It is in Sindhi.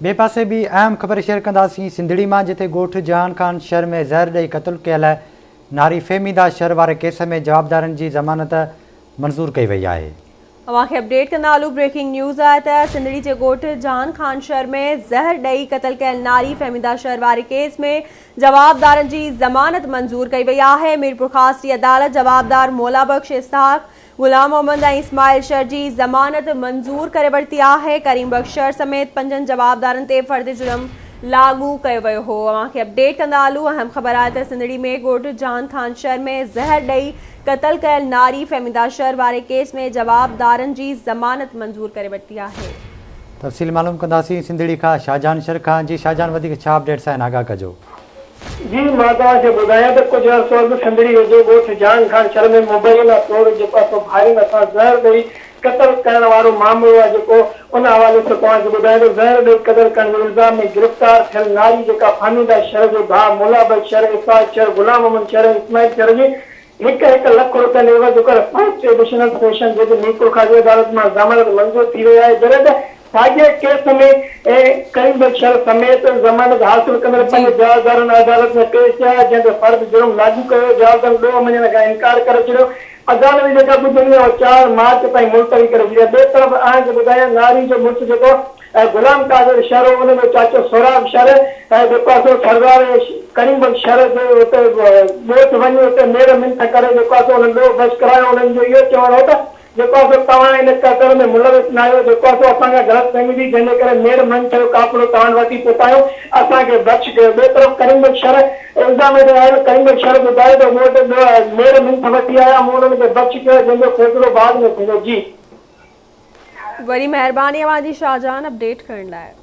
ٻئي پاسي ٻي اهم خبر شيئر ڪنداسين سنڌڙي مان جتي ڳوٺ جهان خان شھر ۾ زهر ڏئي قتل ڪيل ناري فهميده شھر واري ڪيس ۾ جوابدارن جي ضمانت منظور ڪئي وئي آهي. اوهان کي اپڊيٽ ڪندا هلون بريڪنگ نيوز آهي ته سنڌڙي جي ڳوٺ جهان خان شھر ۾ زهر ڏئي قتل ڪيل ناري فهميده شھر واري ڪيس ۾ جوابدارن جي ضمانت منظور ڪئي وئي آهي ميرپورخاص جي عدالت جوابدار مولا بخش اسحاق غلام محمد ۽ اسماعيل شر جي ضمانت منظور ڪري ورتي آهي، ڪريم بخش شر سميت پنجن جوابدارن تي فرد جرم لاڳو ڪيو ويو هو. اوهان کي اپڊيٽ ڪندا هلون اهم خبر آهي ته سنڌڙي ۾ ڳوٺ جهان خان شر ۾ زهر ڏئي قتل ڪيل ناري فهميده شر واري ڪيس ۾ جوابدارن جي ضمانت منظور ڪري ورتي آهي. تفصيل معلوم ڪنداسين سنڌڙي کان شاهجهان شر کان جي شاهجهان وڌيڪ ڇا اپڊيٽس آهن آگاهه ڪجو. جي مان توهان کي ٻڌايان ته ڪجهه عرصو اڳ سنڌڙي ويجهو ڳوٺ جهان خان شھر ۾ مبينا طور جيڪو آهي سو ڀائرن هٿان زهر ڏئي قتل ڪرڻ وارو معاملو آهي جيڪو ان حوالي سان توهان کي ٻڌايان ته زهر ڏئي قتل ڪرڻ جي الزام ۾ گرفتار ٿيل ناري جيڪا فهميده شھر جي ڀاء مولا بخش شھر، اسحاق شھر، غلام محمد شھر ۽ اسماعيل شھر جي هڪ هڪ لک روپين عيوض جيڪو آهي فرسٽ ايڊيشنل سيشن جج ميرپورخاص جي عدالت مان ضمانت منظور ٿي وئي آهي جڏهن ته ساڳئي ڪيس ۾ ڪريم بخش شر سميت ضمانت حاصل ڪندڙ پنج جوابدارن عدالت ۾ پيش ٿيا، جنهن تي فرد جرم لاڳو ڪيو ويو، جوابدارن ڏوهه مڃڻ کان انڪار ڪري ڇڏيو، عدالت جيڪا ٻڌڻي آهي اها چار مارچ تائين ملتوي ڪري ڇڏي آهي. ٻئي طرف اوهان کي ٻڌايان ناري جو مڙس جيڪو غلام قادر شر هو ان جو چاچو سهراب شر جيڪو آهي سو سردار ڪريم بخش شر جي اتي ڳوٺ وڃي اتي ميڙ منٿ ڪري جيڪو آهي سو انهن ڏوهه بخش ڪرايو، انهن جو اهو چوڻ هو ته جيڪو آهي سو توهان ان قتل ۾ ملوث ناهيو، جيڪو آهي سو اسان کان غلط فهمي ٿي، جنهن جي ڪري ميڙ منٿ جو قافلو توهان وٽ ئي پهتا آهيون، اسان کي بخش ڪيو. ٻئي طرف ڪريم بخش شر الزام هيٺ آيل ڪريم بخش شر ٻڌايو ته مون وٽ ميڙ منٿ وٺي آيا، مون انهن کي بخش ڪيو، جنهن جو فيصلو بعد ۾ ٿيندو. جي. وڏي مهرباني اوهان جي شاهجهان اپڊيٽ ڪرڻ لاء.